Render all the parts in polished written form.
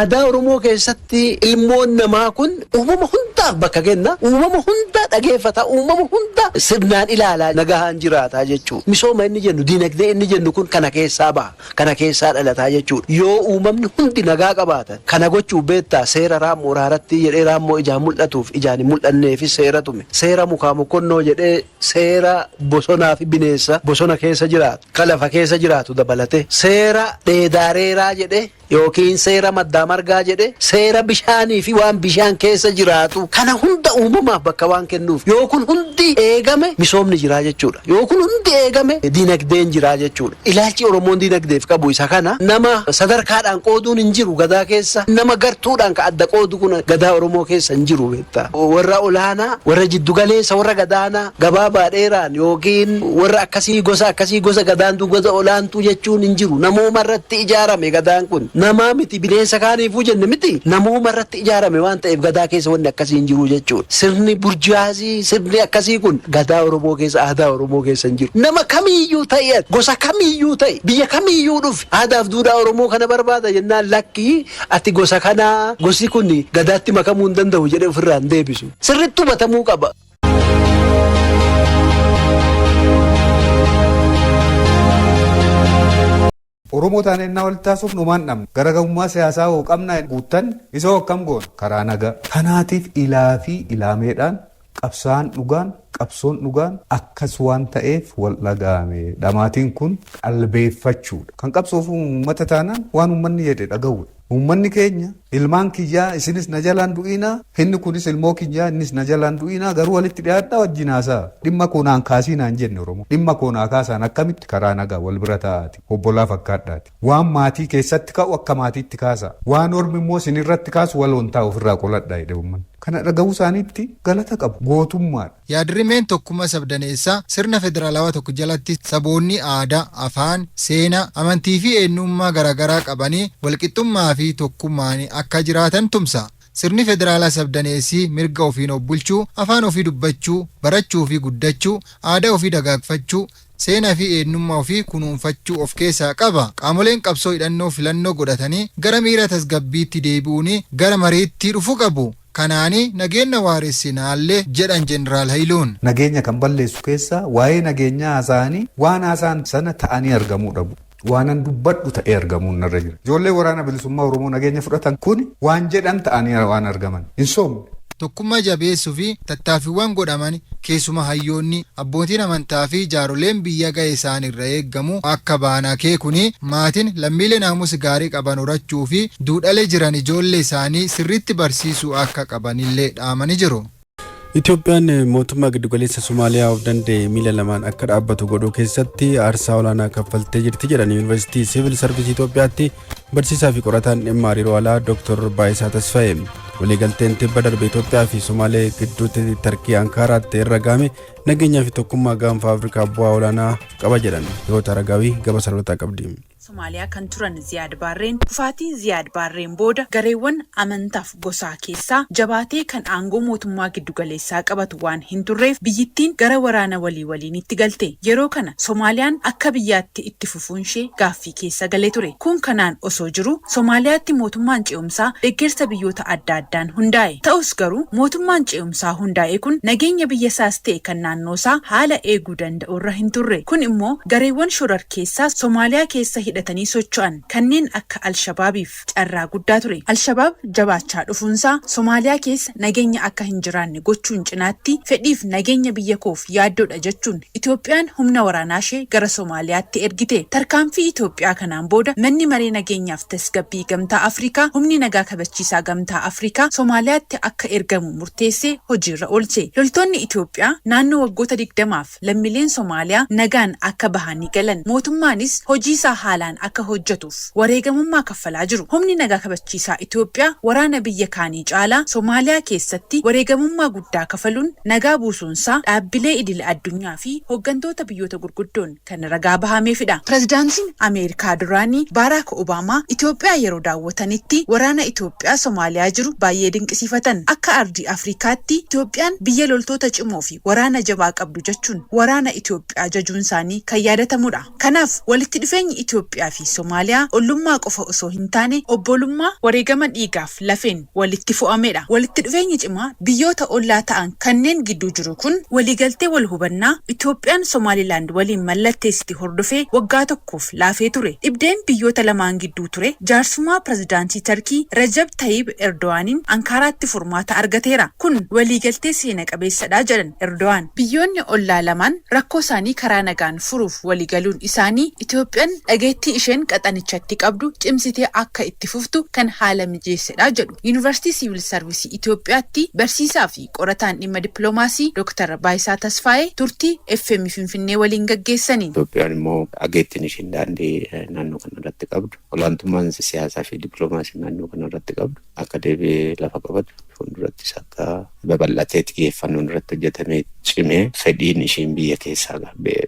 Aadaa Oromoo keessatti ilmoon namaa kun uumama hundaaf bakka kenna. Uumama hunda dhageeffata. Uumama hunda sirnaan ilaalaa nagahaan jiraata jechuudha. Misooma inni jennu, dinagdee inni jennu kun kana keessaa baha. Kana keessaa dhalataa jechuudha. Yoo uumamni hundi nagaa qabaatan kana gochuu beektaa seera raammoo raaratti jedhee raammoo ijaan mul'atuuf ijaan hin mul'anneefis seera tume. Seera mukaa mokkonnoo jedhee seera bosonaa fi bineensa bosona keessa jiraatu, ka lafa keessa jiraatu dabalate. Seera dheedaareeraa jedhee yookiin seera maddaa margaa jedhee seera bishaanii fi waan bishaan keessa jiraatu kana hunda uumamaaf bakka waan kennuuf yoo kun hundi eegame misoomni jiraa jechuudha. Yoo kun hundi eegame dinagdeen jiraa jechuudha. Ilaalchi Oromoon dinagdeef qabu isa kana. Nama sadarkaadhaan qooduun hin jiru gadaa keessa. Nama gartuudhaan ka adda qoodu kun gadaa Oromoo keessa hin jiru beektaa. Warra olaanaa, warra jiddugaleessa, warra gadaanaa, gabaabaa dheeraan yookiin warra akkasii gosa akkasii gosa gadaantuu gosa olaantuu jechuun hin jiru. Namooma irratti ijaarame gadaan kun. Namaa miti bineensa kaaniifuu jenne miti namooma irratti ijaarame waan ta'eef gadaa keessa wanni akkasii hin jiru jechuudha. Sirni burjaazii sirni akkasii kun gadaa Oromoo keessa aadaa Oromoo keessa hin jiru. Nama kamiiyyuu ta'e gosa kamiiyyuu ta'e biyya kamiiyyuu dhufe aadaaf duudhaa Oromoo kana barbaada jennaan lakkii ati gosa kanaa gosi kun gadaatti makamuu hin danda'u jedhee ofirraa hin deebisu. Sirriitti hubatamuu qaba. Oromoo taanee ennaa walitti haasofnu homaa hin dhabnu. Garagarummaa siyaasaa hoo qabnaa guuttan isa hoo akkam goona? Karaa nagaa. Kanaatiif ilaa fi ilaameedhaan qabsaa'aan dhugaan, qabsoon dhugaan akkas waan ta'eef wal dhaga'ame. Dhamaatiin kun qalbeeffachuudha. Kan qabsoofu uummata taanaan waan uummanni jedhe dhaga'uudha. Uummanni keenya ilmaan kiyyaa isinis na jalaan du'iinaa, inni kunis ilmoo kiyyaa innis na jalaan du'iinaa garuu walitti dhiyaadhaa wajjin haasa'a. Dhimma koo naan kaasiinaa hin jenne Oromoon. Dhimma koo naa kaasaan akkamitti karaa nagaa wal bira taa'aati. Obbolaa fakkaadhaati. Waan maatii keessatti ka'u akka maatiitti kaasaa. Waan ormi immoo isin irratti kaasu waloon taa'aa ofirraa qoladhaa jedhe uummanni. Kana dhaga'uu isaaniitti galata qabu. Gootummaadha. Yaadrimeen tokkummaa sabdaneessaa sirna federaalawaa tokko jalatti saboonni aadaa, afaan, seenaa, amantiifi eenyummaa garaagaraa qabanii walqixxummaafi tokkummaan akka jiraatan tumsa. Sirni federaalaa sabdaneessi mirga ofiin of bulchuu, afaan ofii dubbachuu, barachuufi guddachuu, aadaa ofii dagaagfachuu, seenaafi eenyummaa ofii kunuunfachuu of keessaa qaba. Qaamoleen qabsoo hidhannoo filannoo godhatanii gara miira tasgabbiitti deebi'uun gara mariitti dhufuu qabu. Kanaani nageenya waaressinaallee jedhan Jeneraal Hayiluun. Nageenya kan balleessu keessaa waa'ee nageenyaa haasa'anii waan haasa'an sana ta'anii argamuu dhabu. Waanan dubbadhu ta'ee argamuun narra jira. Ijoollee waraana bilisummaa Oromoo nageenya fudhatan kun waan jedhan ta'anii waan argaman. Hin soomne. Tokkummaa jabeessuu fi tattaaffiiwwan godhaman keessuma hayyoonni, abbootiin amantaa fi jaaroleen biyya ga'e isaan irra eeggamu akka ba'an akeekuun maatiin lammiilee naamusa gaarii qaban horachuu fi duudhalee jiran ijoollee isaanii sirriitti barsiisuu akka qabanillee dhaamanii jiru. Itoophiyaan mootummaa giddugaleessa Somaaliyaa of danda'e miila lamaan akka dhaabbatu godhuu keessatti aarsaa olaanaa kaffaltee jirti jedhan Yuunivarsiitii Siivil Sarvisii Itoophiyaatti barsiisaa fi qorataan dhimma hariiroo alaa Dr. Baayisaa Tasfaa'e. Waliigalteen tibba darbe Itoophiyaa fi Somaalee gidduutti Tarkii Ankaaraatti irra gahame nageenyaa fi tokkummaa gaanfa Afrikaa bu'aa olaanaa qaba jedhan. Hiwoot Aragaawii gaba sarbataa qabdi. Somaaliyaa kan turan Ziyaad Baarreen kufaatii Ziyaad Baarreen booda gareewwan amantaaf gosaa keessaa jabaatee kan aangoo mootummaa giddugaleessaa qabatu waan hinturreef biyyittiin gara waraana walii waliiniitti galte. Yeroo kana Somaaliyaan akka biyyaatti itti fufuunshee gaaffii keessa galee ture. Kun kanaan osoo jiruu Somaaliyaatti mootummaan ce'umsaa deggersa biyyoota adda addaan hundaa'e. Ta'us garuu mootummaan ce'umsaa hundaa'e kun nageenya biyyasaas ta'e kan naannoosaa haala eeguu danda'urra hinturre. Kun immoo gareewwan shorarkeessaa Somaaliyaa keessa hidhatanii socho'an kanneen akka Alshabaabiif carraa guddaa ture. Alshabaab jabaachaa dhufuunsaa Somaaliyaa keessa nageenya akka hinjiraanne gochuun cinaatti fedhiif nageenya biyya koof yaaddoodha jechuun Itoophiyaan humna waraanaashee gara Somaaliyaatti ergite. Tarkaanfii Itoophiyaa kanaan booda Manni Maree Nageenyaaf Tasgabbii Gamtaa Afrikaa humni nagaa kabachiisaa Gamtaa Afrikaa Somaaliyaatti akka ergamu murteessee hojiirra oolche. Loltoonni Itoophiyaa naannoo waggoota 20f lammileen Somaaliyaa nagaan akka bahanii galan, mootummaanis hojiisaa haalaan akka hojjetuuf wareegamummaa kaffalaa jiru. Humni nagaa kabachiisaa Itoophiyaa waraana biyya kaanii caalaa Somaaliyaa keessatti wareegamummaa guddaa kafaluun nagaa buusuunsaa dhaabbilee idila addunyaa fi hoggantoota biyyoota gurguddoon kan ragaa bahameefidha. Pirezidaantiin Ameerikaa duraanii Baaraak Obaamaa Itoophiyaa yeroo daawwatanitti waraana Itoophiyaa Somaaliyaa jiru baay'ee dinqisiifatan. Akka ardii Afrikaatti Itoophiyaan biyya loltoota cimoo fi waraana jabaa qabdu jechuun waraana Itoophiyaa jajuun isaanii kan yaadatamudha. Kanaaf walitti dhufeenyi Itoophiyaa Itoophiyaa fi Somaaliyaa ollummaa qofa osoo hin taane obbolummaa wareegama dhiigaaf lafeen walitti fo'amedha. Walitti dhufeenyi cimaa biyyoota ollaa ta'an kanneen gidduu jiru kun waliigaltee wal hubannaa Itoophiyaan Somaalilaand waliin mallatteessite hordofee waggaa tokkoof laafee ture. Dhibdeen biyyoota lamaan gidduu ture jaarsummaa pirezidaantii Tarkii Rajab Tayyib Erdowaaniin Ankaaraatti furmaata argateera. Kun waliigaltee seena qabeessadha jedhan Erdo'aan. Biyyoonni ollaa lamaan rakkoo isaanii karaa nagaan furuuf waliigaluun isaanii Itoophiyaan dhageettii isheen qaxanichatti qabdu cimsitee akka itti fuftu kan haala mijeessedha jedhu. Yuunivarsiitii Siivil Sarvisii Itoophiyaatti barsiisaa fi qorataan dhimma dippiloomaasii Dr. Baayisaa Tasfaayee turtii FM Finfinnee waliin gaggeessaniin. Itoophiyaan immoo dhageettiin isheen daandii naannoo kana irratti qabdu, olaantummaan siyaasaa fi dippiloomaasii naannoo kana irratti qabdu akka deebi'ee lafa qabatu, fuuldurattis akka babal'atee xiyyeeffannoon irratti hojjetamee cimee, fedhiin ishiin biyya keessaa,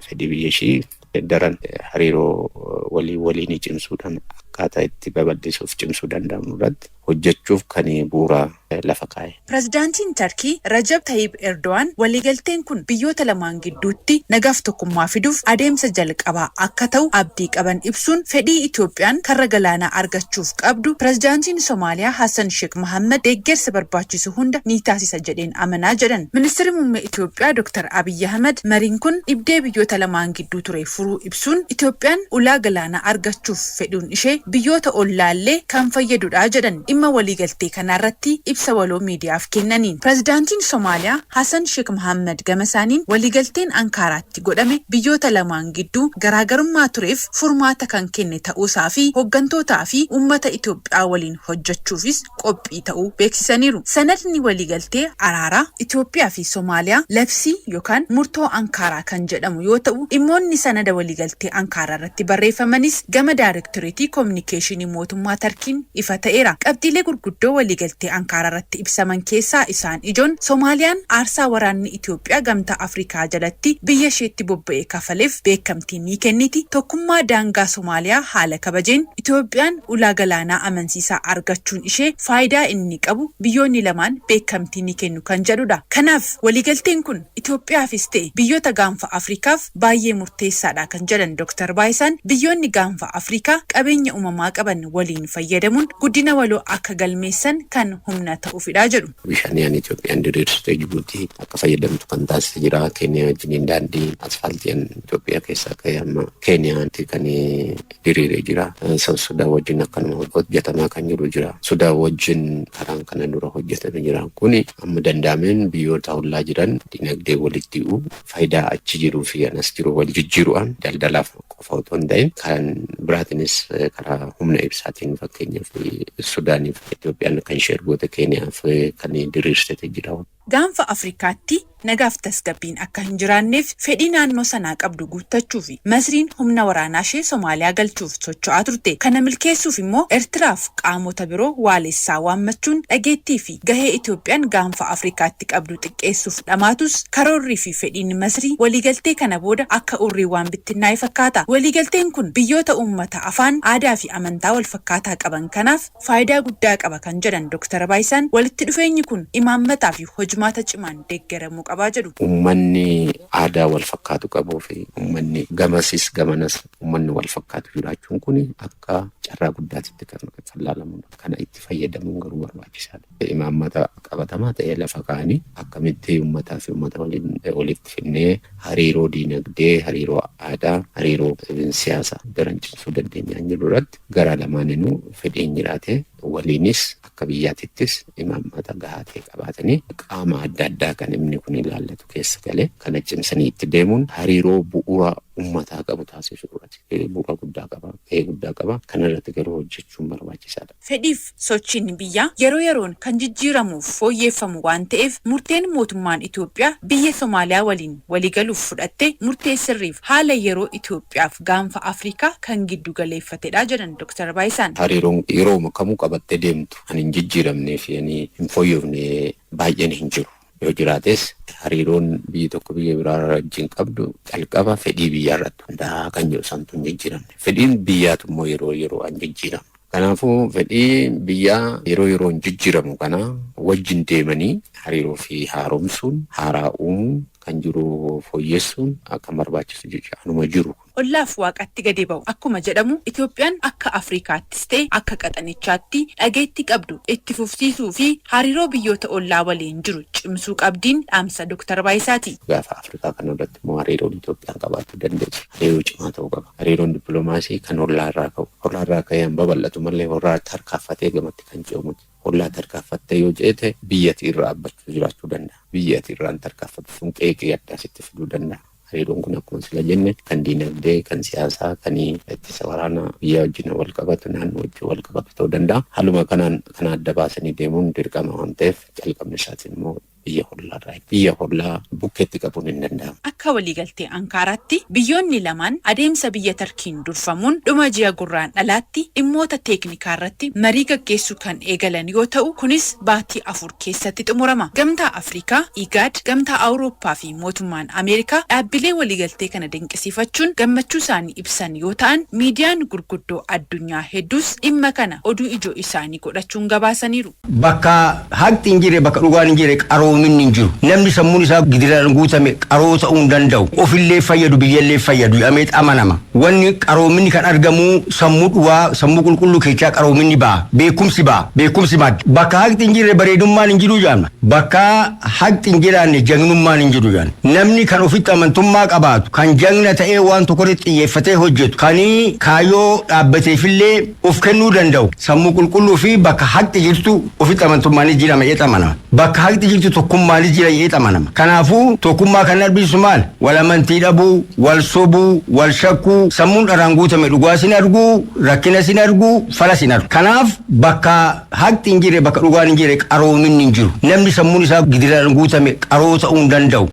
fedhii biyya ishii daran hariiroo walii waliin cimsuudhaan akkaataa itti babal'isuuf cimsuu danda'amu irratti hojjechuuf kan bu'uura lafa kaa'e. Pirezidaantiin Tarkii Rajab Tayyib Erdo'aan waliigalteen kun biyyoota lamaan gidduutti nagaaf tokkummaa fiduuf adeemsa jalqabaa akka ta'u abdii qaban ibsuun, fedhii Itoophiyaan karra galaanaa argachuuf qabdu pirezidaantiin Somaaliyaa Hassan Sheekh Mohammed deeggarsa barbaachisu hunda ni taasisa jedheen amanaa jedhan. Ministeerri muummee Itoophiyaa Dr. Abiyyi Ahmed mariin kun dhibdee biyyoota lamaan gidduu ture furuu ibsuun, Itoophiyaan ulaa galaanaa argachuuf fedhuun ishee biyyoota ollaallee kan fayyadudha jedhan. Dhimma waliigaltee kanarratti ibsa waloo miidiyaaf kennaniin. Pirezidaantiin Somaaliyaa Hassan Sheekh Mohammed gama isaaniin waliigalteen Ankaaraatti godhame biyyoota lamaan gidduu garaagarummaa tureef furmaata kan kenne ta'uusaa fi hooggantootaa fi uummata Itoophiyaa waliin hojjechuufis qophii ta'uu beeksisaniiru. Sanadni waliigaltee araaraa Itoophiyaa fi Somaaliyaa labsii yookaan murtoo Ankaaraa kan jedhamu yoo ta'u, dhimmoonni sanada waliigaltee Ankaaraa irratti barreeffamanis gama Daayirektoreetii Koominikeeshinii mootummaa Tarkiin ifa ta'eera. Qabxiilee gurguddoo waliigaltee Ankaaraa irratti ibsaman keessaa isaan ijoon Somaaliyaan aarsaa waraanni Itoophiyaa Gamtaa Afrikaa jalatti biyya isheetti bobba'e kafaleef beekamtii ni kenniti. Tokkummaa daangaa Somaaliyaa haala kabajeen Itoophiyaan ulaa galaanaa amansiisaa argachuun ishee faayidaa inni qabu biyyoonni lamaan beekamtii ni kennu kan jedhudha. Kanaaf waliigalteen kun Itoophiyaafis ta'e biyyoota Gaanfa Afrikaaf baay'ee murteessaadha kan jedhan Dr. Baayisaan, biyyoonni Gaanfa Afrikaa qabeenya uumamaa qaban waliin fayyadamuun guddina waloo akka galmeessan kan humna ta'uufidha jedhu. Bishaan Itoophiyaan diriirsite Jibuutii akka fayyadamtu kan taasise jira. Keeniyaa wajjiniin daandii asfaaltiin Itoophiyaa keessaa ka'ee amma Keeniyaatti kan diriiree jira. Sudaan wajjin akkanuma hojjetamaa kan jiru jira. Sudaan wajjin karaan kana dura hojjetame jira. Kuni amma danda'ameen biyyoota ollaa jiran dinagdee walitti hidhuu, faayidaa achi jiruu fi anas jiru wal jijjiiruudhaan, daldalaaf qofa otoo hin ta'in kan biraatiinis, karaa humna ibsaatiin fakkeenyaaf Sudaaniif Itoophiyaan kan ishee ergoota Keeniyaaf kan diriirsite jira. Gaanfa Afrikaatti nagaaf tasgabbiin akka hin jiraanneef fedhii naannoo sanaa qabdu guuttachuu fi Masriin humna waraanaa ishee Somaaliyaa galchuuf socho'aa turte. Kana milkeessuuf immoo Eertiraaf qaamota biroo waalessaa waammachuun dhageettii fi gahee Itoophiyaan Gaanfa Afrikaatti qabdu xiqqeessuuf dhamaatus, karoorrii fi fedhiin Masrii waliigaltee kana booda akka urrii waan bittinnaa'e fakkaata. Waliigalteen kun biyyoota uummata afaan, aadaa fi amantaa wal fakkaataa qaban kanaaf faayidaa guddaa qaba kan jedhan Dr. Baayisaan, walitti dhufeenyi kun imaammataa fi hojmaata cimaan deeggaramuu qabaa jedhu. Uummanni aadaa wal fakkaatu qabuu fi uummanni gamasis gamanas uummanni wal fakkaatu jiraachuun kun akka carraa guddaatitti kan ilaalamudha. Kana itti fayyadamuun garuu barbaachisaadha. Imaammata qabatamaa ta'ee lafa kaa'anii akkamitti uummataa fi uummata waliin walitti finnee hariiroo diinagdee, hariiroo aadaa, hariiroo siyaasaa daran cimsuu dandeenyaan jiru irratti gara lamaaninuu fedhiin jiraate, waliinis akka biyyaatittis imaammata gahaa ta'e qabaatanii, qaama adda addaa kan inni kun ilaallatu keessa galee kana cimsanii itti deemuun hariiroo bu'uura uummataa qabu taasisuu irratti bu'uura guddaa qaba, gahee guddaa qaba. Kana irratti garuu hojjechuun barbaachisaadha. Fedhiif sochiin biyyaa yeroo yeroon kan jijjiiramuuf fooyyeffamu waan ta'eef, murteen mootummaan Itoophiyaa biyya Somaaliyaa waliin waliigaluuf fudhatte murtee sirriif haala yeroo Itoophiyaaf Gaanfa Afrikaa kan giddu galeeffatedha jedhan Dr. Baayisaan. Hariiroon yeroo kamuu qabattee deemtu kan hin jijjiiramnee fi hin fooyyofne baay'een hin jiru. Yoo jiraates hariiroon biyyi tokko biyya biraa wajjin qabdu calqaba fedhii biyyaa irratti hundaa'aa kan jiru santu hin jijjiiramne. Fedhiin biyyaatu immoo yeroo yeroodhaan jijjiirama. Kanaafuu fedhii biyyaa yeroo yeroon jijjiiramu kana wajjin deemanii hariiroo fi haaromsuun, haaraa uumuun. Kan jiru fooyyessuun akka barbaachisu jecha anuma jiru. Ollaaf waaqatti gadi ba'u akkuma jedhamu, Itoophiyaan akka Afrikaattis ta'e akka qaxanichaatti dhageetti qabdu itti fufsiisuu fi hariiroo biyyoota ollaa waliin jiru cimsuu qabdiin dhaamsa Dr. Baayisaati. Gaafa Afrikaa kana irratti immoo hariiroon Itoophiyaan qabaachuu dandeessu hariiroo cimaa ta'uu qaba. Hariiroon dippiloomaasii kan ollaa irraa ka'u. Ollaa irraa ka'ee hin babal'atu malee ollaa tarkaanfatee gamatti kan ce'u miti. Ollaa tarkaanfattee yoo ceete biyyatti irraa dhaabbachuu jiraachuu danda'a. Biyyatti irraan tarkaanfatu sun qeeqee addaa sitti fiduu danda'a. Hariiroon kun akkuma sila jenne kan diinagdee, kan siyaasaa, kan ittisa waraanaa biyya wajjin wal qabatu, naannoo wajjin wal qabatu ta'uu danda'a. Haaluma kanaan kana adda baasanii deemuun dirqama waan ta'eef, calqabni isaatiin immoo biyya hollaarraa biyya hollaa bukkeetti qabuun hin danda'amu. Akka waliigaltee Ankaaraatti biyyoonni lamaan adeemsa biyya Tarkiin durfamuun dhuma ji'a Gurraandhalaatti dhimmoota teeknikaa irratti marii gaggeessuu kan eegalan yoo ta'u, kunis baatii 4 keessatti xumurama. Gamtaa Afrikaa, IGAD, Gamtaa Awurooppaa fi mootummaan Ameerikaa dhaabbilee waliigaltee kana dinqisiifachuun gammachuu isaanii ibsan yoo ta'an, miidiyaan gurguddoo addunyaa hedduus dhimma kana oduu ijoo isaanii godhachuun gabaasaniiru. Bakka haqni hin jirre, bakka dhugaan hin jirre, qaroominni hin jiru. Namni sammuun isaa gidiraan guutame qaroo ta'uu hin danda'u. Ofillee fayyadu, biyyallee fayyadu jedhamee amanama. Wanni qaroominni kan argamu sammuu dhugaa, sammuu qulqulluu keessaa qaroominni ba'a. Beekumsi ba'a. Beekumsi madda. Bakka haqni hin jirre bareedummaan hin jiru jedhama. Bakka haqni hin jiraanne jagnummaan hin jiru jedhama. Namni kan ofitti amantummaa qabaatu, kan jagna ta'ee waan tokko irratti xiyyeeffatee hojjetu, kan kaayyoo dhaabbateefillee of kennuu danda'u, sammuu qulqulluu fi bakka haqni jirtu ofitti amantummaanis jira jedhee amanama. Bakka haqni jirtu tokkummaanis jira jedhee amanama. Kanaafuu tokkummaa kan arbisu maal? Wal amantii dhabuu, wal sobuu, wal shakkuu, sammuun dharaan guutame dhugaa sin arguu, rakkina sin arguu, fala sin argu. Kanaaf bakka haqni hin jirre, bakka dhugaan hin jirre, qaroominni hin jiru. Namni sammuun isaa gidiraan guutame qaroo ta'uu hin danda'u.